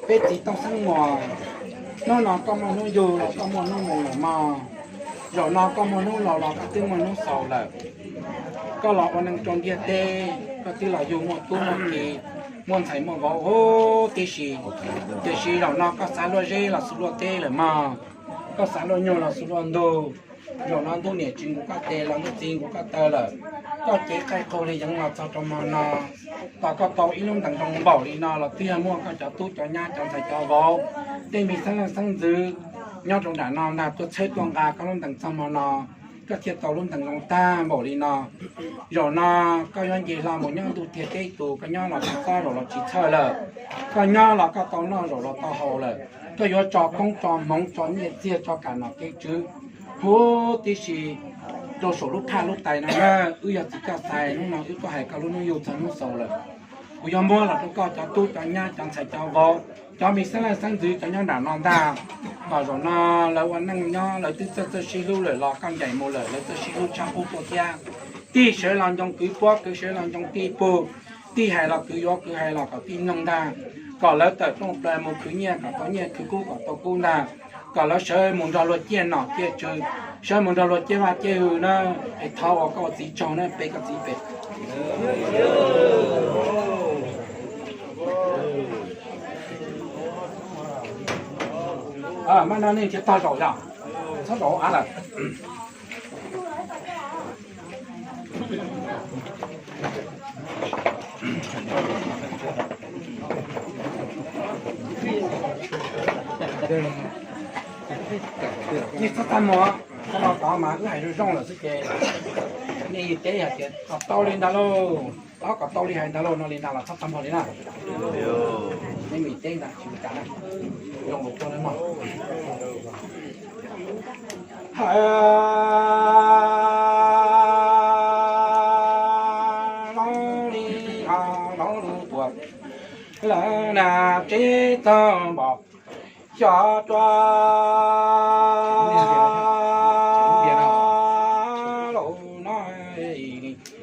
Peb txiv Tooj Xeeb Muas, hnub no koj muaj hnub yug los koj muaj hnub mus lawm mog. Zaum no koj muaj hnub laus los koj twb muaj hnub xaus lawm. Koj los ua neej rau ntiaj teb, koj twb los yug muaj tub muaj ki, muaj ntxhais muaj vauv huv tib si. Tiam sis zaum no koj xav luaj zeb los xav luaj teb lawm mog, koj xav luaj nyuj los xav luaj ntug. Zaum no ntuj niam tsis nqus koj tes los ntuj txiv nqus koj taw lawm. Koj cev qaij qaug li yeev los txog rau hmo no, tos koj tau ib lub ntees zoo npaum li no los twb yog muaj koj cov tub cov nyab cov ntxhais cov vauv, tej me xeeb leej xeeb ntxwv nyob rau nram no ntag tuaj txhawb tuaj nqa koj lub ntees txog hmo no, koj thiaj tau lub ntees zoo tag npaum li no. Zaum no koj yuav nce hlo mus nyob ntuj tiag teb tus, koj nyob los tsis txhob zaum los tsis txhawj lawm. Koj nyob los koj tau noj zaum los tau haus lawm. Koj yuav tso koob tso hmoov tso nyiaj txiag tso kam nom kev tswv huv tib si rau saum lub phaj lub tais no na. Wb yog txiv koj xais, hnub no wb tuaj hais koj lub hnub yug txog hnub xaus lawm. Kuv yuav muab los rau koj cov tub cov nyab cov ntxhais cov vauv, cov me xeeb leej xeeb ntxwv cov nyob nram no ntag, kom zaum no lawv ua neej nyob lawv twb txawj txawj sib hlub lawm los koj ncaim mus lawm lawv txawj sib hlub tshaj qub tuaj thiab. Tij sawv los ncoo kwv puab, kwv sawv los ncoo tij pug, tij hais los kwv yuav, kwv hais los kom tij mloog ntag, kom lawv tawm rooj plaws mus khwv nyiaj kom tau nyiaj, khwv kub kom tau kub ntag, kom lawv sawv mus nrog luag ciaj nom ciaj tswv, sawv mus nrog luag ciaj vaj ciaj hwm na. Es thov ua koj ua txiv tsaug na, pe koj txiv pem. Mas no nej nrhiav tag zaum yom, txhob zaum av lawm. Nej txhob tag muag, txhob lo tod mas wb hais zoo zoo lawm xwb ces nej teb hais tias kom tau li ntag lauj, tau kom tau li hais ntag lauj no li ntag los txhob tag muag li na. Nej teb ntag tsis ua cas na, zoo lus tuaj na mog. Zoo li no, zoo lus tuaj, lawv na tsev txog npaum xyov rua lus no,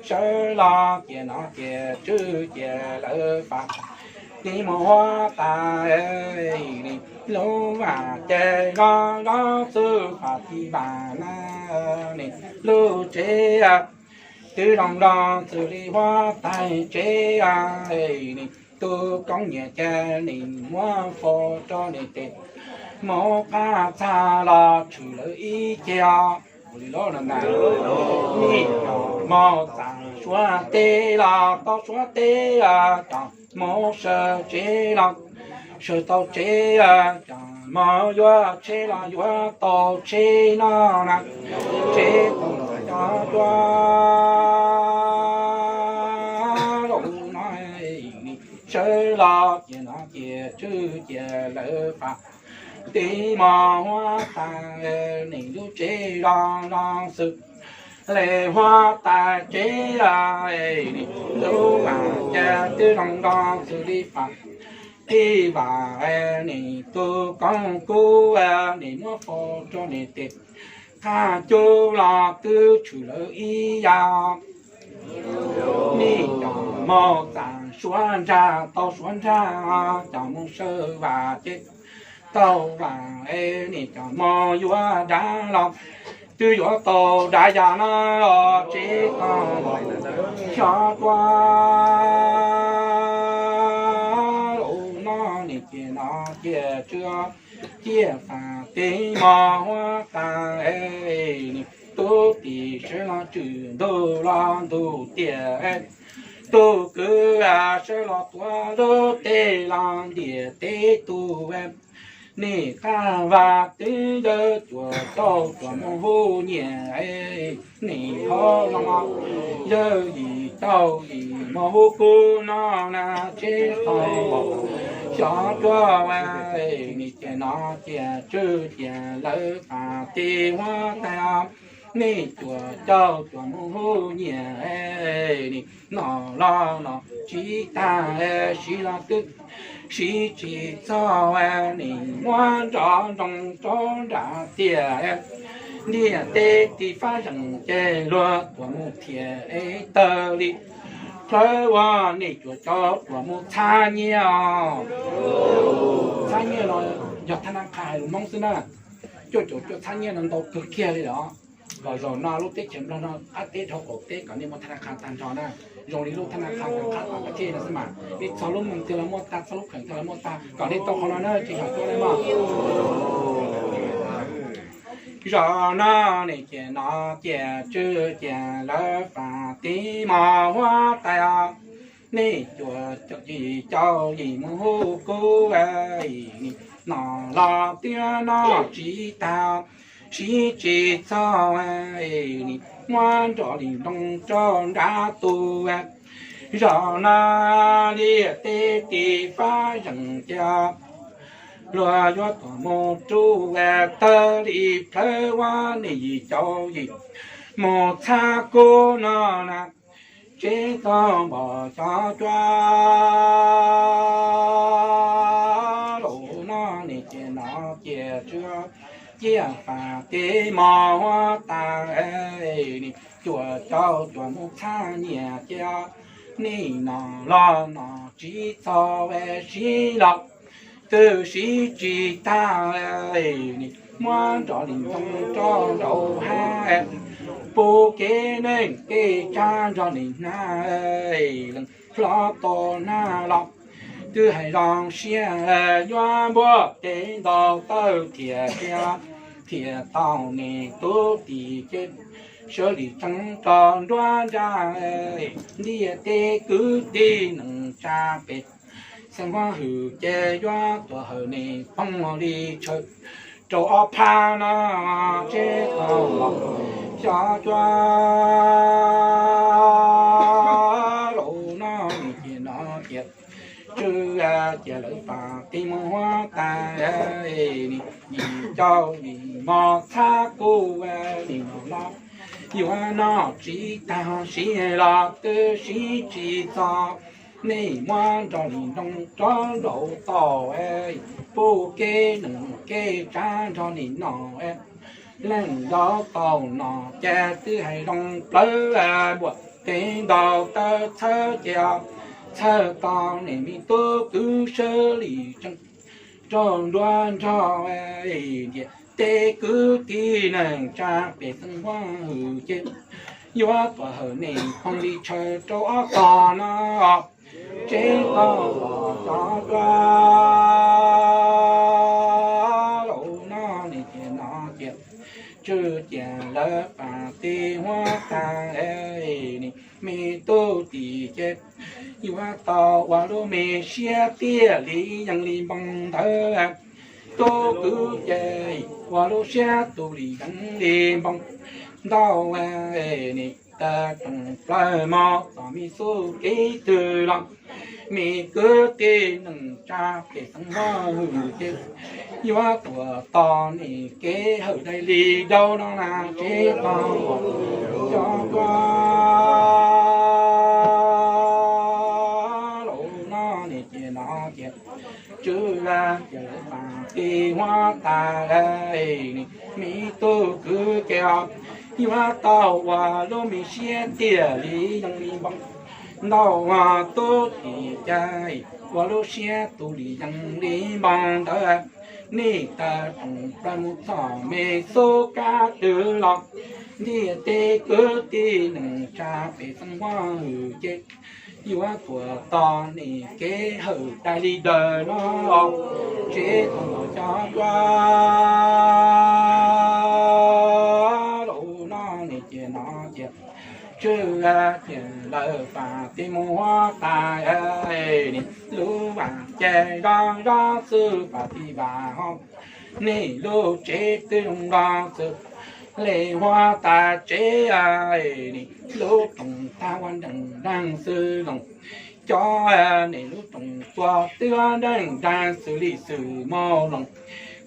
sawv los cia no cia tswv cia lawv faj, tib mus huab tais lub vaj ces zoo zoo xwb faj tib vaj na, lub tsev twb zoo zoo xws li huab tais tsev, tus koob nyiam ces nim muab faus rau nws tes, mus qab txaj los tshwm lawv ib ce os. Ua li los ntag, nim cov mus txaj suav teb los tau suav teb, cov mus sawv tsev los sawv tau tsev, cov mus yuav tsheb los yuav tau tsheb no na, tsev tau cov dua zaum no, sawv los cia no cia tswv cia lawv faj, tib mus huab tais nim lub tsev zoo zoo xws li huab tais tsev, nim lub vaj ces twb zoo zoo xws li faj, tib vaj nim tus koob kub nim muab faus rau nws tes, qab cub los twb tshwm lawv ib yam. Nim cov mus txaj suav nrag tau suav nrag, cov mus sawv vaj ces tau vaj, nim cov mus yuav dab los twb yuav tau dab yam no, tsev tau xyov dua lus no nim cia no cia tswv cia faj, tib mus huab tais nim tub tim sawv los tswm ntuj los ntuj tiag, tus kwv sawv los tuav lub teb los ntiaj teb tus, nim qab vaj twb yawg cuam cauj cuam mus hu nyiam, nim hauv loog yawg yim cauj yim mus hu kub no na, tsev tau xyov dua nim cia no cia tswv cia lawv faj tib huab tais, nim cuam cauj cuam mus hu nyiam, nim no los no tsis tag, siv los twb siv tsis txog, nim muab nrov nroo rau nram tiaj, ntiaj teb tiv fab zeem ces luag tuam mus thiaj es tawg li plawv ua, nim cuam cauj cuam mus txhab nyiaj os. Yog thab nab qha hais lus Hmoob xwb na, cuaj caum cuaj txhab nyiaj no ntau kawg kiag li lawm. Kom zaum no lub teb chaws Nplog no qab teb dhau qaum teb kom nej muaj thab nab qha tag nrho na. Zoo li lub thab nab qha kom qab tom qab thij no xwb mas nej txog lub moos twg los muaj tag, txog lub kheem twg los muaj tag, kom nej tau qhov no na, tsis yog tuaj nej mog. Zaum no nej ces no ces tswv ces lawv faj tib mos huab tais os. Nej cuaj caum yim caum yim mus hu kuv, no los twb noj tsis tag, siv tsis txog, muab nroj li nroo rau nrab tus. Zaum no liaj teb tiv fab zeem ces luag yuav tuaj mus rub tawg li plawv ua nej yim caum yim mus txhab kuv no na. Tsev tau npom cov cuab laus no nej ces no ces tswv ciaj faj tib mos huab tais, nej cuaj caum cuaj mus txhab nyiaj ces nej no los no tsis txog siv los twb siv tsis tag, nej muab nroj li nroo rau nraum hav, pub kev neeg kev tsav nrog nej hnab, leej hlob tau hnab los twb hais zoo siab, yuav npuaj kev ntaus taw thiaj tias thiaj tau nej tus tij ces sawv li tseeb rau nruab nrab, ntiaj teb kwv tij neej tsa pej xeem muab hwm ces yuav tuaj hawm nej phooj li tshaw rau ob phab no. Tsev tau los xyov cuab laus no nej ces no ces tswv ciaj lawv faj tib mos huab tais, nej yim caum yim mus txhab kuv, nej no los yuav noj tsis tag, siv los twb siv tsis txog, nej muab nroj li nroo rau nraum toj, pub kev neeg kev tsav nrog nej noj, leej nraum toj no ces twb hais zoo plawv npuaj kev ntaus taw txhawb ces txhawb tau nej me tub kwv sawv li tseeb rau nruab nrog, ntiaj teb kwv tij neej tsa pej xeem muab hwm ces yuav tuaj hawm nej phooj li tshaw rau ob tog no. Tsev tau los xyov cuab laus no nej ces no ces tswv ciaj lawv faj tib huab tais, nej me tub tij ces yuav tau ua lub me siab tiaj li yees li npoo ntawd. Tub kwv ces ua lub siab tu li yees li npoo ntau, nej tawg rooj plaws mos txoj me xub kev twg los, me kwv tij neej tsa pej xeem muab hwm ces yuav tuaj tos nej kev hawm dai li daus no na. Tsev tau los xyov cuab laus no nej ces no ces tswv ciaj lawv faj tib huab tais, nej me tub kwv ces yuav tau ua lub me siab tiaj li yees li npoo ntau. Tub tij ces ua lub siab tu li yees li npoo ntawd, nej tawg rooj plaws mos txoj me xub kab twg los, ntiaj teb kwv tij neej tsa pej xeem muab hwm ces yuav tuaj tos nej kev hawm dai li daws no. Tsev tau los xyov cuab laus no nej ces no ces tswv ciaj lawv faj tib mos huab tais, nej lub vaj ces zoo zoo xwb faj tib vaj hauv, nej lub tsev twb zoo zoo xwb li huab tais tsev, nej lub rooj tag ua nreej nreeg xwb zoo, cov nej lub rooj txuas twb ua nreej nreeg xws li xwm mos loos.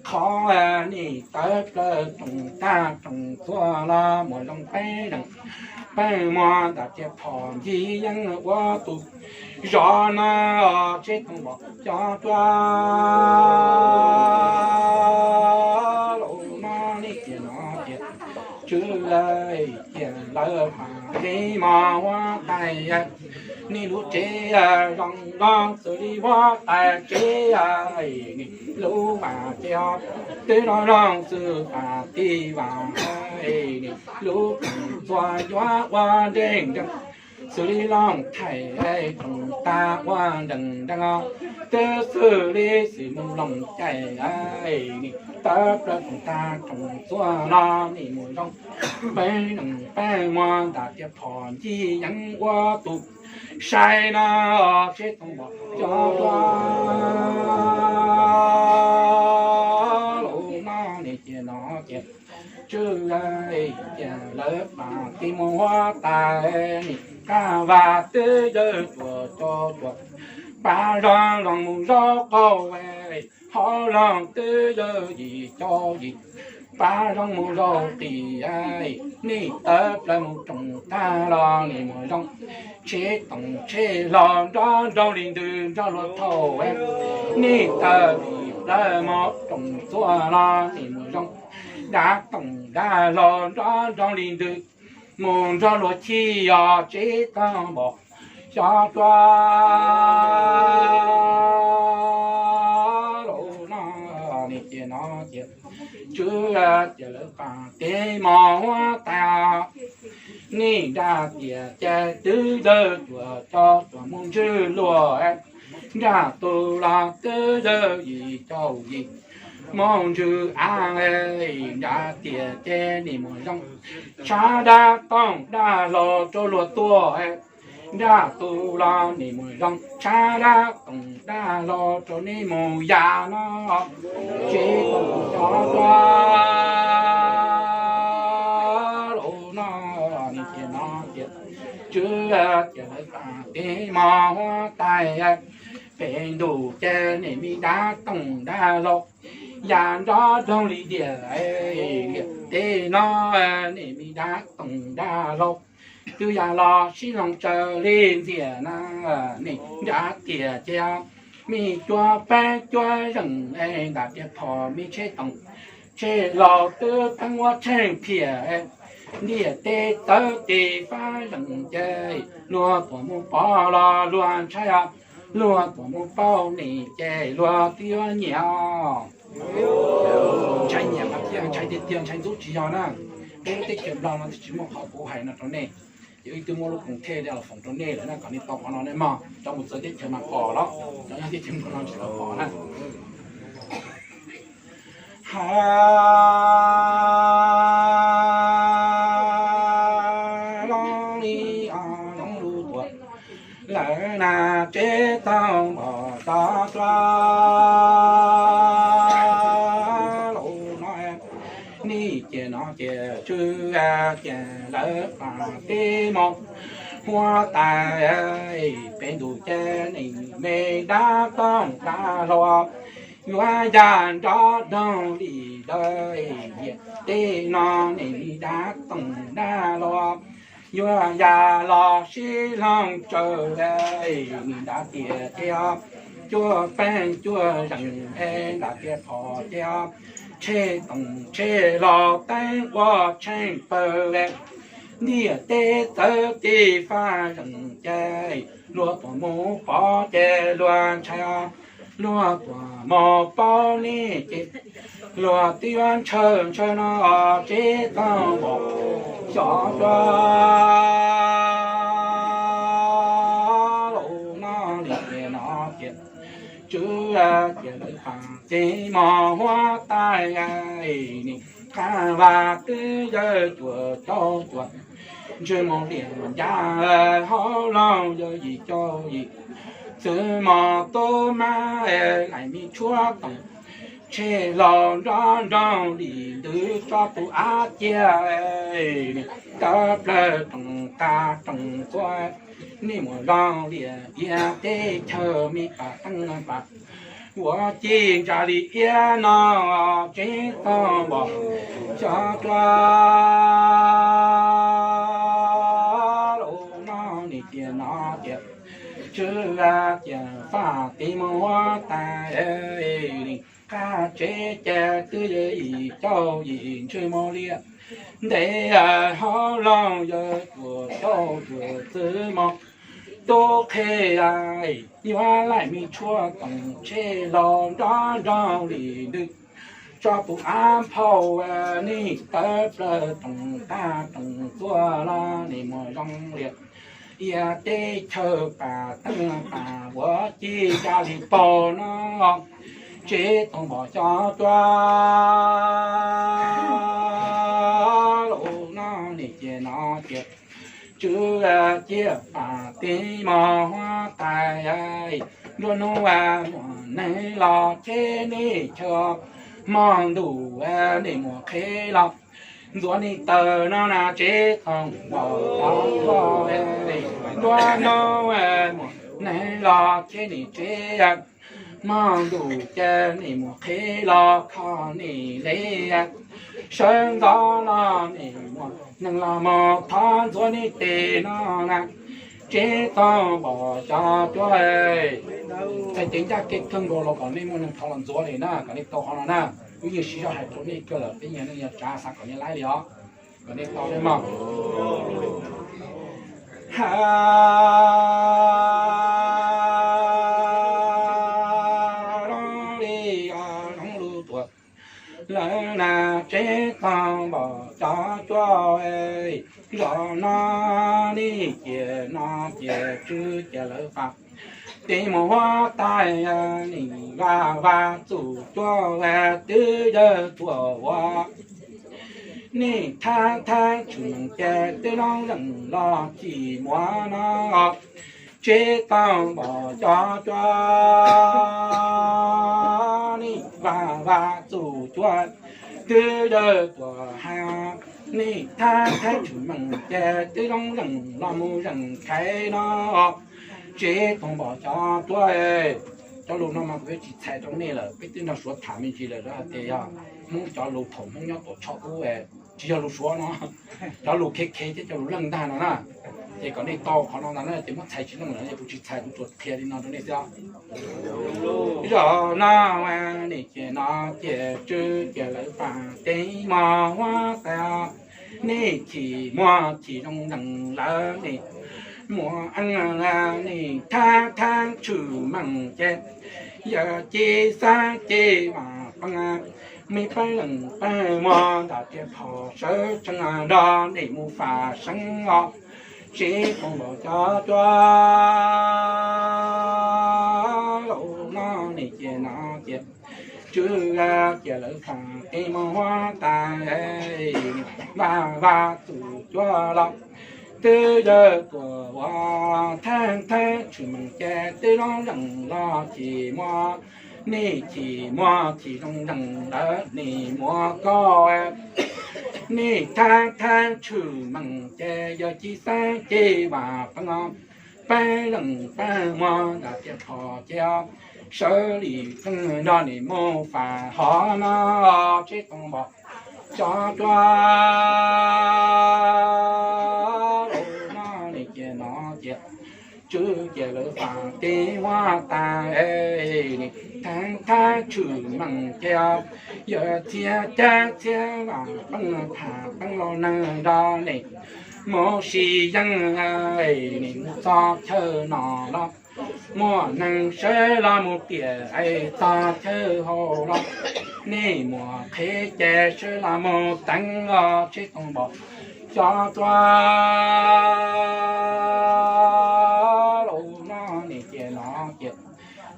Qhov nej tawg plaws rooj tag rooj txuas los muaj zoo peb leeg, peb muaj ntam tsiaj phom ncig yeeb ua tus zos no. Tsev tau los xyov cuab laus no nej ces no ces tswv ciaj lawv faj tib mos huab tais, Nej lub tsev zoo los xws li huab tais tsev, nej lub vaj tsev twb no zoo xws vaj tib vaj, nej lub koom txuas yuav ua nreeg nreeg xws li looj thaij, koom tag ua nreeg nreeg os, twb xws li xwm mus looj caij, nej tawv plaws koom tag koom txuas los nej mus zoo. Peb neeg peb muag ntam tias phom ncig yeev ua tus sai no, seb tau npaum cov dua los no nej cia no cia. Tswv cia lawv pam ti mus huab tais, nej qab vaj twb yawg cuam cov cuam, pab zog los mus zaub qaug, hauv loog twb yawg yim caum yim, pab zog mus zaub qis, nej tawv plaws mus roos tag los nej mus zoo. Tsheb toom tsheb hlau nrov nroog li ntws nrog luag thauj, nej tawv plaws mus roos txuas los nej mus zoo. Dab toom dab hlau nrov nroog li ntws mus nrog luag chij os, tsev tag npaum xyov dua los no nej cia no cia. Tswv cia lawv pam ti mus huab tais, nej nrab tiam ces twb yawg cuam cov cuam mus ntswg luag, nrab tus los twb yawg yim caum yim mus ntswg av, nrab tiam ces nej mus zoo. Tshav dab toom dab hlau rau luag tuaj, nrab tus los nej mus zoo. Tshav dab toom dab hlau rau nej mus ya no, tsev toom xyov dua los no nej cia no cia. Tswv cia lawv pam ti mus huab tais, pem ntuj ces nej me dab toom dab hlau ya nrov nroog li diam, liam tej no nej me dab toom dab hlau twb ya los sib loog tsaws li ntxias na, nej nrab tiam ces me cuab peeb cuab zeem, ntam tias phom me tsheb toom tsheb hlau twb teeb ua tsheej phiam, ntiaj teb txawv tis fab zeem ces luag tuam mus pov los luag ntshai, luag tuam mus paub nej ces luag twb yuav nyiam. Ntshai nyiam mas thiaj ntshai tiag tiag, ntshai ntxub tsis yog na. Peb lub teb chaws Nplog no twb tsis muaj qhov kuv hais no rau nej. Ces wb twb muab lub koom thej los foom rau nej lawm na, kom nej tau qhov no nej mog. Cov mus txawv teb chaws mas pom los, cov nyob teb chaws Nplog no tsis tau pom na. Ha, loo li, loo lub tuam lawm na, tsev tau npaum tod dua los no, nej cia no cia tswv cia lawv pam ti mus huab tais, pem ntuj ces nej me dab toom dab hlau yuav ya nrov nroog li dawb, tej no nej me dab toom dab hlau yuav ya los sib loog tsaws, nrab tiam ces cuab peeb cuab zeem, ntam tias phom ces tsheb toom tsheb hlau teeb ua tsheej pawg, ntiaj teb txawv tis fab zeem ces luag tuam mus pov ces luag ntshai, luag tuam mus paub nej ces luag twb yuav ntshaw ntshaw no, tsev tau npaum xyov dua los no, nej cia no cia tswv cia lawv pam ti mus huab tais, nej qab vaj twb yawg cuam cov cuam, ntswg mus liam ncas, hauv loog yawg yim caum yim, txwv mos tub mab, lais me tshuab toom, tsheb hlau nrov nroog li ntws tso tus av cia, tawv plawg roos tag roos tuaj, nej mus zoo liam iab teb chaws me pas teeb pas, ua ci ntsa li iab no, tsev tau npaum xyov dua los no, nej cia no cia tswv cia faj ti mus huab tais, nej qab tsev ces twb yawg yim caum yim, ntswg mus liam ntev, hauv loog yawg cuam cov cuam, txwv mos tub qhe, yuav laij me tshuaj toom tsheb los nrov nroo li ntws, tso tus av phauj nej tawv plawg toom tag toom tuaj los nej mus zoo li ia teb chaws pas teeb pas vuav ci ca li paug no, tsev toom npom cov cuab los no nej ces no ces tswv ciaj pas teb mos huab tais, nruab hnub muaj neeg los cheb nej chaw, hmo ntuj nej mus qheb los ntxuav nej taws no na tsev toom npom cov cuab, nruab hnub muaj neeg los cheb nej tsev, hmo ntuj ces nej mus qheb los kho nej le, sawv ntxov los nej muaj neeg los mus thov ntxuav nej tes no na, tsev toom npom cov cuab. Txhais tes ncaj kev kawg nkaus los kom nej muaj neeg thov los ntxuav li na, kom nej tau qhov no na. Kuv yeej siv zog hais rau nej kawg lawm, peb nyias neej nyias tsav xav kom nej laib li os, kom nej tau li mog. Ha, zoo li, zoo lus tuaj lawm na tsev toom npom cov cuab, zos no nej cia no cia tswv cia lawv faj, tes mos huab tais nej vaj vaj txuj cuab twb yawg tuaj ua, nej thab thab tshwm meem ces twb loob zeem los chim muag no, tsev toom npom cov cuab, nej vaj vaj txuj cuab twb yawg tuaj ha, nej thab thab tshwm meem ces twb loob zeem los mus zeem khaiv no, tsev toom npom cov cuab. Cov lus no mas kuv yuav tsis txhais rau nej lawm, peb twb nrog Suav tham me ntsis lawm, hais tias yog Hmoob cov lus thaum Hmoob nyob Tuam Tshoj ub, tsis yog lus Suav no, cov lus khev khev thiab cov lus leej ntag no na. Ces kom nej tau qhov no ntag na, ces muab txhais tsis leej lawm ces kuv tsis txhais, kuv tsuas qhia li no rau nej xwb. Zos no nej cia no cia tswv cia lawv faj, tes mos huab tais, nej chim muag chim zoo zeem lawm nej muaj eeb, nej thab thab tshwm meem ces yawg ci xab ces vam peeb, me peeb leej peeb muag nram tiaj phom sawv tsees nrog nej mus faj seeb os, tsev toom npom cov cuab. Los no nej cia no cia tswv cia lawv faj, tes mos huab tais, vaj vaj txuj cuab los twb yawg tuaj ua, thab thab tshwm meem ces twb loob zeem los chim muag, nej chim muag chim zoo zeem lawm nej muaj koj, nej thab thab tshwm meem ces yawg ci xab ces vam peeb, peeb leej peeb muag nram tiaj phom ces sawv li tsees nrog nej mus faj hov no, tsev toom npom cov cuab. Los no nej cia no cia tswv cia lawv faj, tes huab tais, nej thab thab tshwm meem ces yawg txhiab cab txhiab vam peeb tham peeb los neeg nrog nej mus sib yeej, nej mus txog chaw no los muaj neeg sawv los mus tiam, txog chaw hauv los nej muaj qhev ces sawv los mus teev los, tsev toom npom cov cuab. Los no nej cia no cia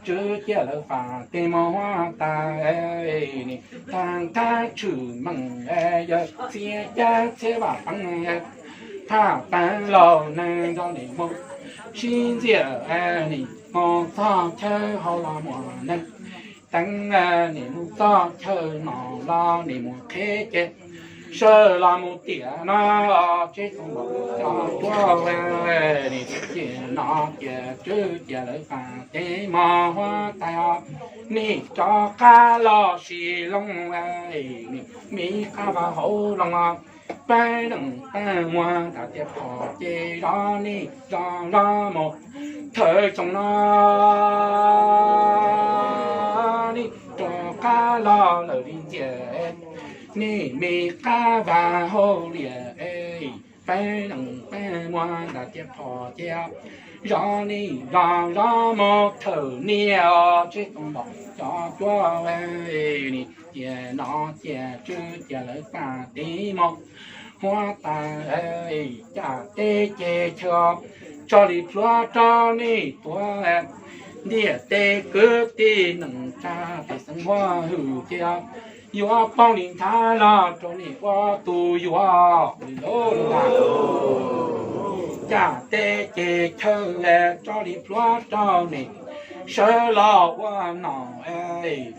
tswv cia lawv faj, tes mos huab tais, nej thab thab tshwm meem, yawg txhiab cab txhiab vam peeb, tham peeb los neeg nrog nej mus sib ntxias, nej mus txog chaw hauv los muaj neeg teev, nej mus txog chaw no los nej muaj qhev ces sawv los mus tiam no, tsev toom npom cov cuab. Nej cia no cia tswv cia lawv faj, tes mos huab tais, nej rov qab los sis loos, nej me qab vaj hauv loos, peeb leej peeb muag nram tiaj phom ces zov nej zov zov mus thawm tsoom no, nej rov qab los lawm li ntxias, nej me qab vaj hauv lias, peb leej peb muag nram tiaj phom ces zov nim los zov mus thawm niaj os, tseb tau npaum cov cuab nim tiam no tiam tswv tiam lawv pam tiv mus huab tais caj teb ces chaw tso li plhuav rau nej tuav ntiaj teb kwv tij neej tsa pem xeev Huab Hwm ces yuav poob li nthav los rau nej ua tus yuav. Caj teb ces chaw tso li plhuav rau nej sawv los ua nom,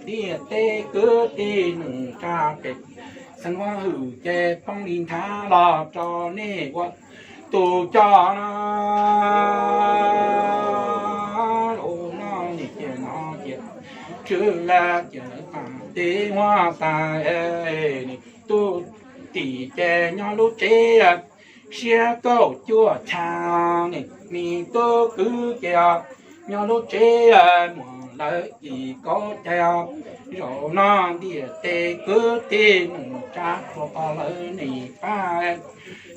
ntiaj teb kwv tij neej tsa pem xeev Huab Hwm ces poob li nthav los rau nej ua tus coj no. Ua no nim tiam no tiam tswv tiam lawv pam tiv huab tais, nej tub tim ces nyob lub tsev siab kauj cuaj chav, nej me tub kwv ces nyob lub tsev muam lawv ib kaub cai. Zaum no ntiaj teb kwv tij neej tsa tsuas tos lawv nej pab,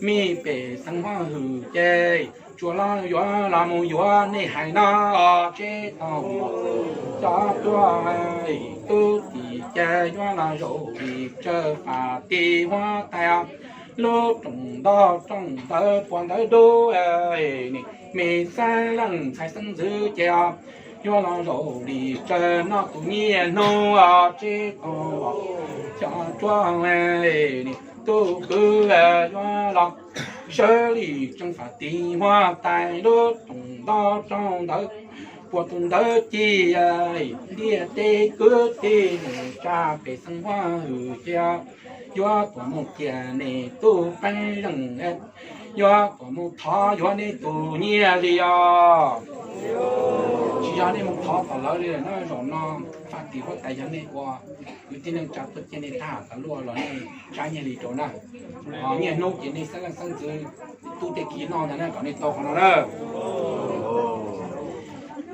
me pem xeev Huab Hwm ces tsuas los yuav los mus yuav nej hais no os, tseb tau cov cuab tub tim ces yuav los zaum li tsawv fam tiv huab tais, lub rooj ntaub rooj ntawd puas ntawd dub, nej me xeeb leej ntxhais xeeb ntxwv ces yuav los zaum li tsawv noj tus nyiaj hnub os, tseb tau cov cuab nej tub kwv yuav los sawv li tsawv fam tiv huab tais, lub rooj ntaub rooj ntawd puas tus ntawd ci. Ntiaj teb kwv tij neej tsa pem xeev Huab Hwm ces yuav tuaj mus cia nej tub peeb zeej, yuav tuaj mus thov yuav nej tus nyiaj li os. Tsis yog nej mus thov tom lawv li lawm na, zaum no fam tiv huab tais yog nej ua kwv tij neej tsa tuaj cia nej tag tas luaj los nej tsa nyiaj li rau na. Nyiaj hnub ces nej xeeb leej xeeb ntxwv tub tej kiv noj ntag na, kom nej tau qhov no na.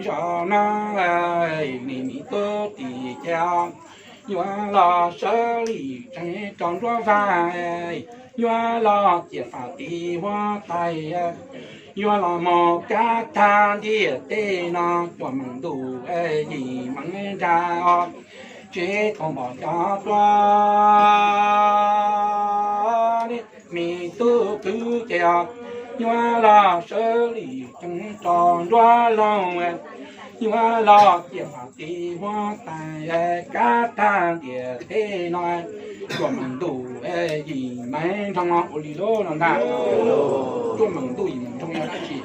Zaum no nej me tub tim ces yuav los sawv li tseev rau nruab vaj, yuav los cia fam tiv huab tais, yuav los mus kab tag ntiaj teb no cuaj meem ntuj yim meem nra os, tseb tau npaum cov cuab. Nej me tub kwv ces yuav los sawv li tseev rau nruab loog, yuav los cia fam tiv huab tais kab tag ntiaj teb no cuaj meem ntuj yim meem nroog ua li lub no ntag. Cuaj meem ntuj yim meem nroog no dab tsi?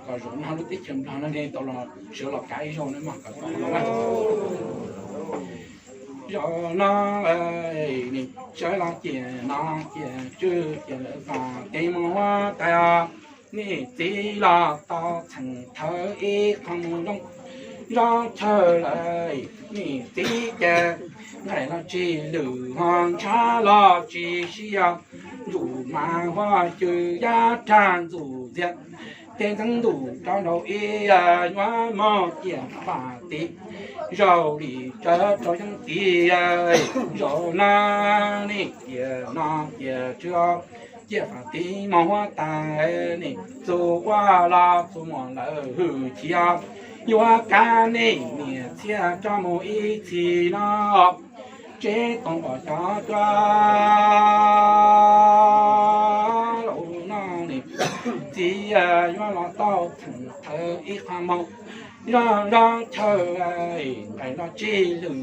Kom zaum no lub teb chaws Nplog no nej tau los sawv los kav ib zaug na mog, kom tau no na. Zaum no nej sawv los cia no cia tswv cia lawv fam tiv mus huab tais os, nej txiv los tau txheem thawv ib qho mus zoo zoo chaw lawm, nej txiv ces nqaim los tsis lwm ho ntshav los tsis siab, ntuj mas huab cws yaj rag ntxuj ntxiag, tej ntxeev ntuj rov nraud ib yuav mus cia fam tiv zaum li tsawv rau yeeb tiv. Zaum no nej cia no cia tswv cia fam tiv mus huab tais, nej txuj ua los txuj muam lawv hwj chim, yuav kav nej niam txiag rov mus ib txhis no, tseb tau npaum cov cuab. Zaum no nej txiv yuav los tau txheem thawv ib qho mus zoo zoo chaw, nqaim los tsis lwm,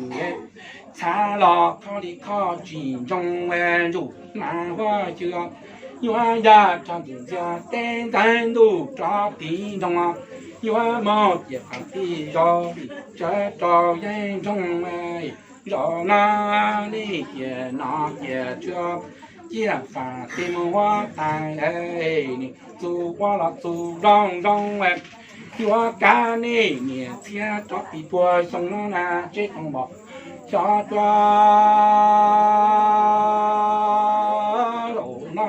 txhav los khob li khob tsis ntsoog, ntuj mas huab cws yuav yaj rag ntxuj ntxiag, tej ntxeev ntuj rov tiv nroog, yuav mus cia fam tiv zaum li tsawv rau yeeb nroog. Zaum no nej cia no cia tswv cia fam tiv mus huab tais, nej txuj ua los txuj zoo zoo, yuav kav nej niam txiag rov pib puag xyoo no na, tseb tau npaum cov cuab. Zaum no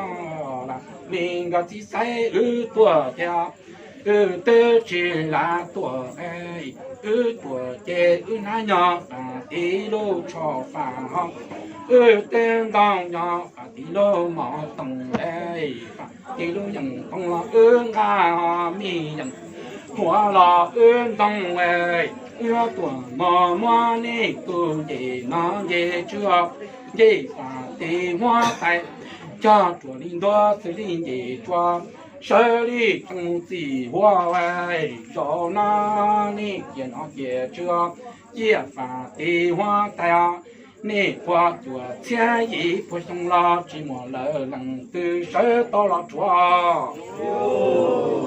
las li nkawd txiv xaiv wb tuaj ces wb twb tsis lav tuaj, wb tuaj ces wb hnab nyob fam tiv lub tsho fam ho, wb teb ntoo nyob fam tiv lub mos toom, fam tiv lub yeem toom los wb nqa ho mij yeem huav los wb ntoo, wb yuav tuam mos muab nej tus ncej no nce tsw, ncej fam tiv huab tais cog ruam li ntuab xws li ncej tsua, sawv li tseem txim huab, zaum no nej cia no cia tsw, ciaj fam tiv huab tais os, nej puag cuaj txhiab yim puas xyoo los tsis muaj lawv leej twg sawv tau los rhuav.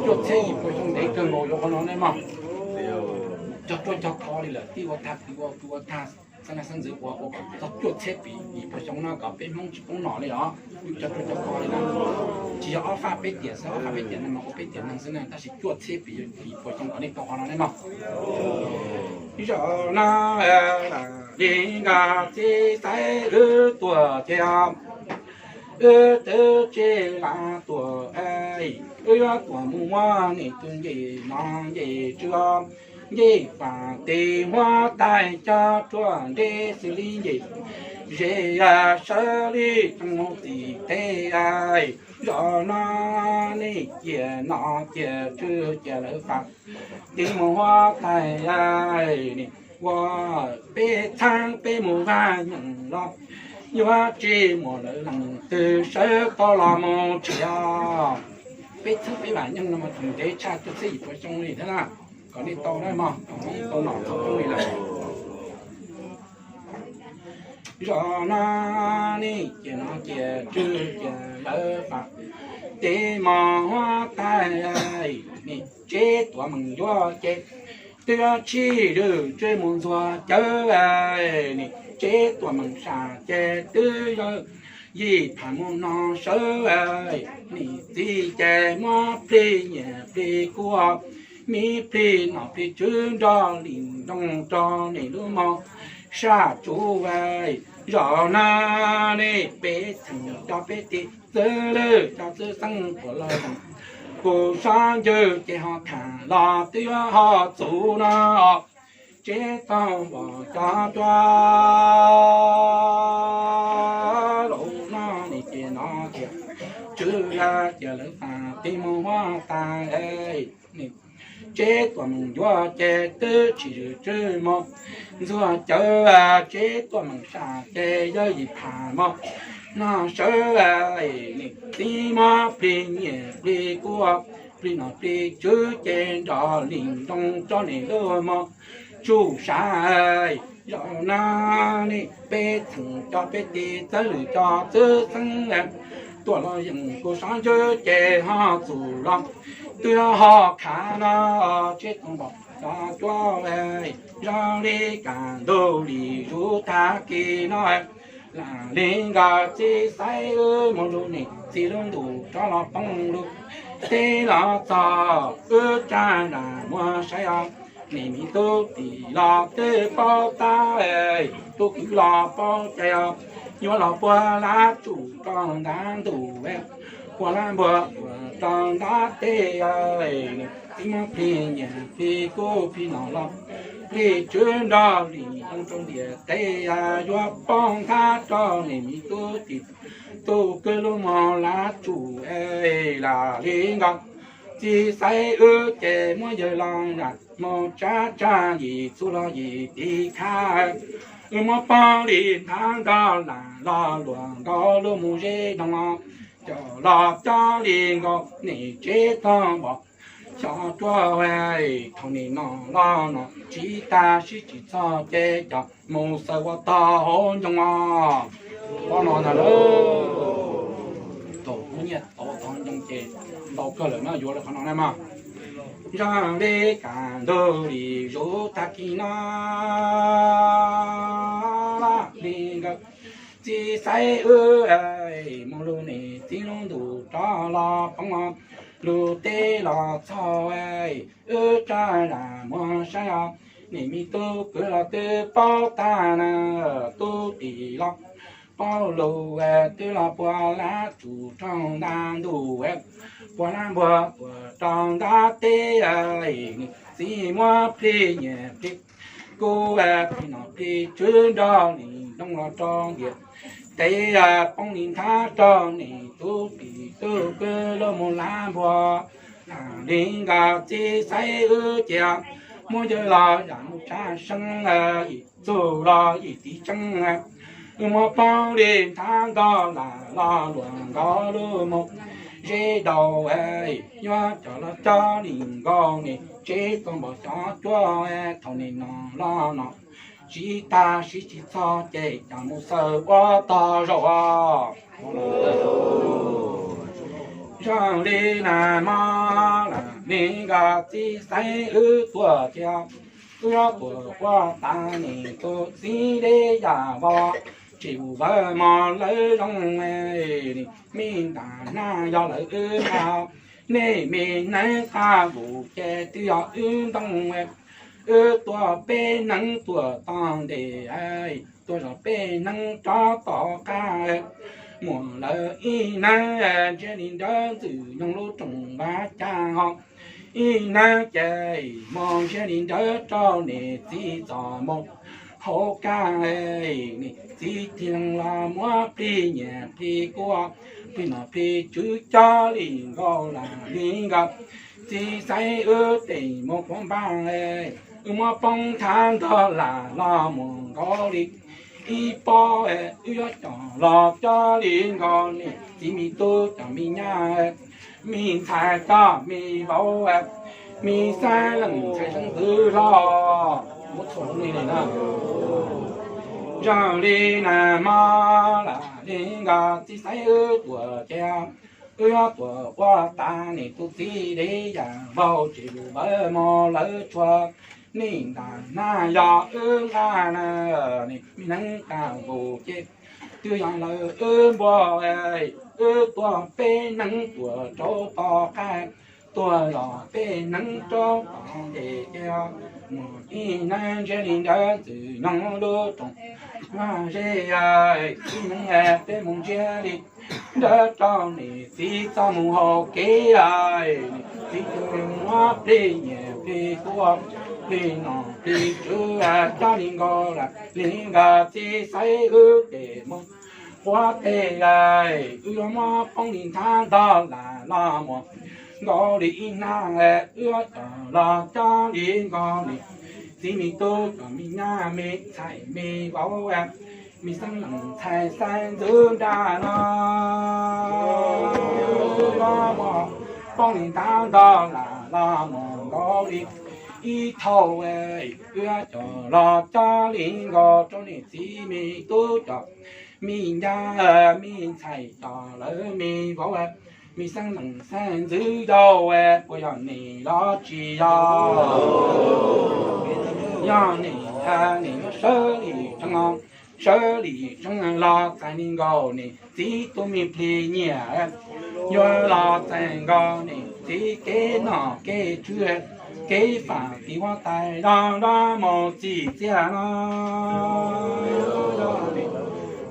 Cuaj txhiab yim puas xyoo ntev kawg nkaus yuav qhov no nej mog. Cog ruaj cog khov li lawm, tib ua tag pib ua, pib ua tag xeeb leej xeeb ntxwv ua, ua kom txog cuaj txhiab pib yim puas xyoo no kom peb Hmoob tsis poob nom li os. Cog ruaj cog khov li na, tsis yog ob faj peb tiam xwb, ob faj peb tiam no mas ua peb tiam neeg xwb na, tab sis cuaj txhiab pib yim puas xyoo kom nej tau qhov no nej mog. Zaum no li nkag txiv xaiv wb tuaj ces wb twb tsis lam tuaj, wb yuav tuaj mus muab nej tus ncej no ncej tsw, ncej fam tiv huab tais cog ruam ntev xws li ncej ze, sawv li tseem mus txim teb. Zaum no nej cia no cia tsw, cia lawv fam tiv mus huab tais, ua peb txheeb peb mus vaj nyeem los yuav tsis muaj lawv leej twg sawv tau los mus tsis yog. Peb txheeb peb vam nyeej no mas tseem ntev tshaj cuaj txhiab yim puas xyoo li thiab na. Kom nej tau na mog, kom nej tau nom txog coob li lawm. Zaum no nej cia no cia tsw, cia lawv fam tiv mus huab tais, nej Tseb Tuam Meem yuav ces twb yuav tshij lwm tsw mus ntxuag cawv, nej Tseb Tuam Meem sam ces twb yog yim pham mus no sawv, nej txiv ces muab plig nyiam plig kub, me plig nom plig tswv nrog li nroo rau nej lub mos saj tsuv. Zaum no nej peb txheem cov peb tiv txwv lwj cov txwv xeeb puas los, kuv sab ncw ces ho tham los twb yuav ho txuv no. Tseb Tuam Meem cov cuab, zaum no nej cia no cia tsw, cia lawv fam tiv mus huab tais, nej Tseb Tuam Meem yuav ces twb tshij lwm tsw mus ntxuag cawv, Tseb Tuam Meem sam ces yog yim pham mus no sawv, nej txiv muab plig nyiam plig kub, plig nom plig tswv ces nrog li nroo rau nej lub mos tsuj sab. Zaum no nej peb txheem cov peb tiv txwv lwj cov txwv xeeb tuaj los yeej kuv sab ncw ces ho txuv los twb ho khav no. Tseb Tuam Meem cov cuab, zoo li kaj ntug li zuj tag kis no, lam li nkag txiv xaiv wb mus lug nej txiv lub ntuj rov los poob lug teb los txog wb rab nram muag saib os. Nej me tub tim los twb paub tab, tub kwv los paub cai os. Yuav los puag lab tsuj rau ntab ntuj, puag lab npuag tuam rau ntab teb, txiv muab plig nyiam plig kub plig nom los plig tswv nrog li nroo rau ntiaj teb, yuav poob nthab rau nej me tub tim tub kwv lub mos lab tsuj. Lam li nkag txiv xaiv wb ces muab yawg los nram mus tsab tsab yim txuj los yim tiv khab, wb muab poob li nthab nrog lam los luag nkaus lub mus zeb doog, coj los coj li nkaus nej Tseb Tuam Meem xyov cuab. Thaum nej noj los noj tsis tag sib tsis txog ces coj mus xaws ua tog hauv ncoo os. Qhov no ntag lauj. Thaum ub nyiaj tau tog ncoo ces ntau kawg lawm no yuav lawv qhov no na mas. Zoo li kaj ntug li zuj tag kis no, li nkawd txiv xaiv wb mus lug nej txiv lub ntuj rov los poob lug teb los txog, wb rab nram muag saib os. Nej me tub kwv los twb paub tag na, tub tim los paub lug, twb los puag lab tsuj rau ntab ntuj, puag lab npuag tuam rau ntab teb, txiv muab plig nyiam plig kub, plig nom plig tswv nrog nim nrooj los rau ntiaj teb, poob li nthab rau nim tub pim tub kwv lub mus lab npua. Li nkawd txiv xaiv wb ces muab yawg los yam mus tshaj seeb, yim txuj los yim tiv tseeb, wb muab poob li nthab nkaus lam los luam nkaus lub mus zeb daus, yuav coj los coj li nkaus nim tsev tuaj npaum xyov cuab thaum nim no los no. Tsis tas siv tsis txog ces cas mus xaws ua tog zaum os. Zoo li na mog, lam li nkawd txiv xaiv wb tuaj thiab, wb yuav tuaj ua tas nim tus txiv deb yam vau, tsis vau vawv mos lawv zoo, me ntam nab yog lawv wb nab, nej me neeb qab vus ces twb yog wb ntoo. Wb tuaj peb neeb tuaj tog ntes, tuaj zov peb neeb rov tom qab, muaj lawv ib neeb ntsiab li nrawv ntxwg nyoog lub rooj npab cag ho, ib neeb ces mus ntsiab li nrawv rau niam txiv txoj mus hauv kab, niam txiv tig leeg los muab plig nyiaj plig kub, plig nom plig tswv coj li nkaus lam li nkawd txiv xaiv wb tes mus puag npab, wb muab poob nthab nkaus lam los mus nkaus li ib pob, wb yuav coj los coj li nkaus niam txiv me tub cov me nyab, me ntxhais cov me vauv, me xeeb leej ntxhais xeeb ntxwv hlob, muab txhua lub me li na. Zoo li na mog, lam li nkawd txiv xaiv wb tuaj ces wb yuav tuaj ua tas nim tus txiv deb yam vau, tsis vau vawv mos lawv tshua, me ntam nab yog wb nab na, me neeb qab vus ces twb yog lawv wb npua, wb tuaj peb neeb tuaj rau tom qab, tuaj zov peb neeb rau tom ntes ces muaj ib neeb ntsiab li nrawv ntxwg nyoog lub rooj npab zeb, ib neeb peb mus ntsiab li nrawv rau niam txiv txoj mus hauv kev, niam txiv tus muab plig nyiaj plig kub, plig nom plig tswv coj li nkaus lam li nkawd txiv xaiv wb tes mus ua teb, wb yuav muab poob li nthab ntog lam los muaj nkaus li ib hnab, wb yuav coj los coj li nkaus niam txiv me tub cov me nyab me ntxhais me vauv, me xeeb leej ntxhais xeeb ntxwv nrag no. Wb yuav muab poob li nthab ntog lam los muaj nkaus li ib thaum, wb yuav coj los coj li nkaus rau niam txiv me tub cov me nyab me ntxhais cov lawv me vauv, me xeeb leej xeeb ntxwv yau, puas yog nim los tsis yog? Yog nim, nim yuav sawv li tseeb, sawv li tseeb los txais li nkaus niam txiv tus me plig nyiaj, yuav los txais nkaus niam txiv kev noj kev tswv, kev faj tim huab tais los los mus txim txiaj no.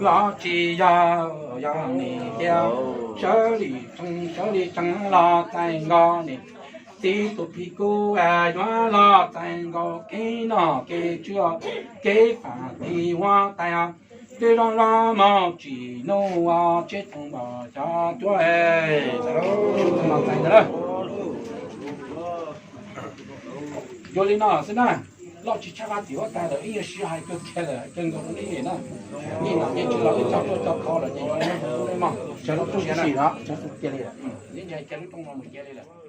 Los tsis yog, yog nim tiag, sawv li tseeb, sawv li tseeb los txais nkaus niam txiv tus plig kub, yuav los txais nkaus kev noj kev tswv, kev faj tim huab tais, twb zoo zoo mus tsis num ua tsheb toom npog cov cuab. Txais ntawd, yuav li no xwb na. Los tsis tshaj qab tim huab tais lawm, ib nyuag sij hais kawg kiag lawm, kawg nkaus li na. Nim no ces tsis los ib co tuaj co qhov lawm ces yuav li no, sawv lub rooj sim no, cia li, ib ntsis cia lub rooj no mus cia li lawm.